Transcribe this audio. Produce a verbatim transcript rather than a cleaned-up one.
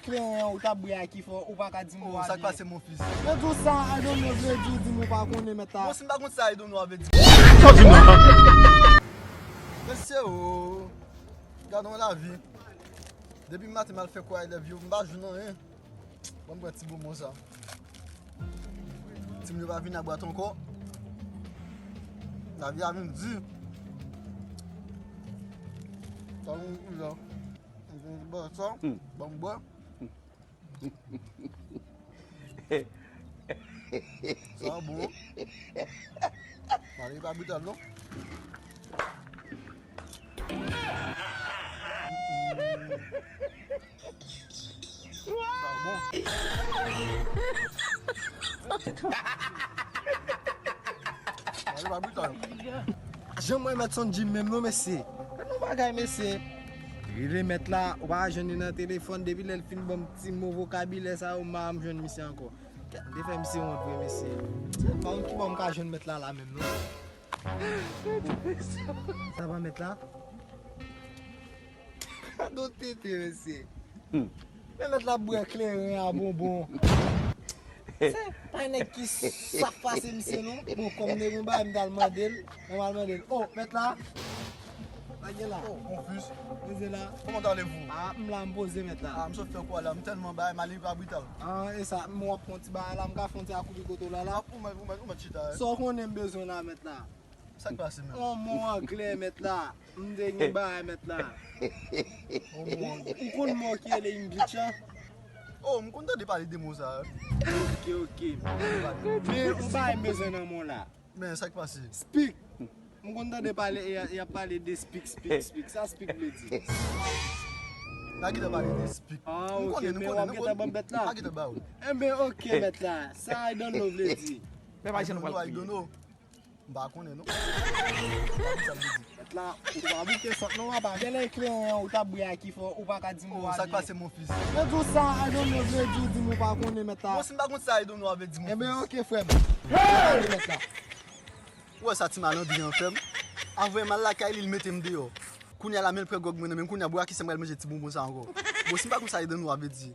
Kleren an ou t ap bwè a ki fè ou pa ka di m ou pa byen. Sa k pase, mon fils? Yo di w sa I don't know vle di w di m ou pa konnen mèt la. Bon, si m pa konn sa I don't know a vle di. Mesye o, gade yon lavi. Depi maten m al fè kwa elèv yo, m pa jwenn anyen. Ban m pran ti bonbon sa. Timoun yo pa vin a bwat ankò. Lavi a vin di. Sa yon koulè. Bon, sa, ban m bwè. Sa bon. Mari pa brital non. Sa bon. Mari pa brital. Jan mwen mèt Sonjim menm non mesye. Gad yon bagay mesye. Rele mèt la, ou pa jwenn li nan telefòn depi lè l fin ban m ti mo vokabilè sa yo, m pa janm jwenn misye ankò. Kèt, m te fè misye wont vre mesye. Se pa yon ki bò m ka jwenn mèt la la menm non. Sa va mèt la? Gade yon tete mesye. Men mèt la bwè kleren a bonbon. Se pa nèg ki saf pase misye non. Bon, kòm m te gen yon bagay m t al mande l, mwen m al mande l. Oh, mèt la. Lage la. Oh, mon fils. Poze la. Comment allez-vous? Ah, m la, m poze mèt la. Ah, m sot fè kwa la, m tèlman bay, mari pa brital. Ah, e sa, m w ap fè yon ti bagay la, m ka fè yon ti akoupi kote w la la. Ou mèt, ou mèt, ou mèt chita, eh. Sa w konnen m bezwen la, mèt la? Sa k pase menm? On mo anglè, mèt la. M te gen bagay, mèt la. On mo anglè. Ou konn mo ki rele English an? Oh, m konn tande pale de mo sa. Ok, ok. Men yon bagay m bezwen nan mo la. Men sa k pase? Speak. M konn tande pale, y a, y ap pale de speak, speak, speak. Sa speak vle di? N a gentan pale de speak. Ah, ok, men w ap gentan ban m mèt la. M a gentan ba ou. Enben, ok, mèt la. Sa I don't know vle di? Men pa janm pral kriye. M pa konnen non. Mèt la, ou pa bouke sòt non papa. Genlè kleren an ou t ap bwè a ki fè ou pa ka di m ou pa byen. Sa k pase mon fils? Yo di w sa I don't know vle di w di m ou pa konnen mèt la. Bon, si m pa konn sa I don't know a vle di mon fils. Enben ok frè m. Mèt la. Ou wè sa ti malandren an fè m? Anvan m al lakay li, li mete m deyò. Kounye a la men l pran gwòg mwen nan men m, kounye a bwè a ki sa m pral manje ti bonbon sa ankò. Bon, si m pa konn sa I don't know a vle di.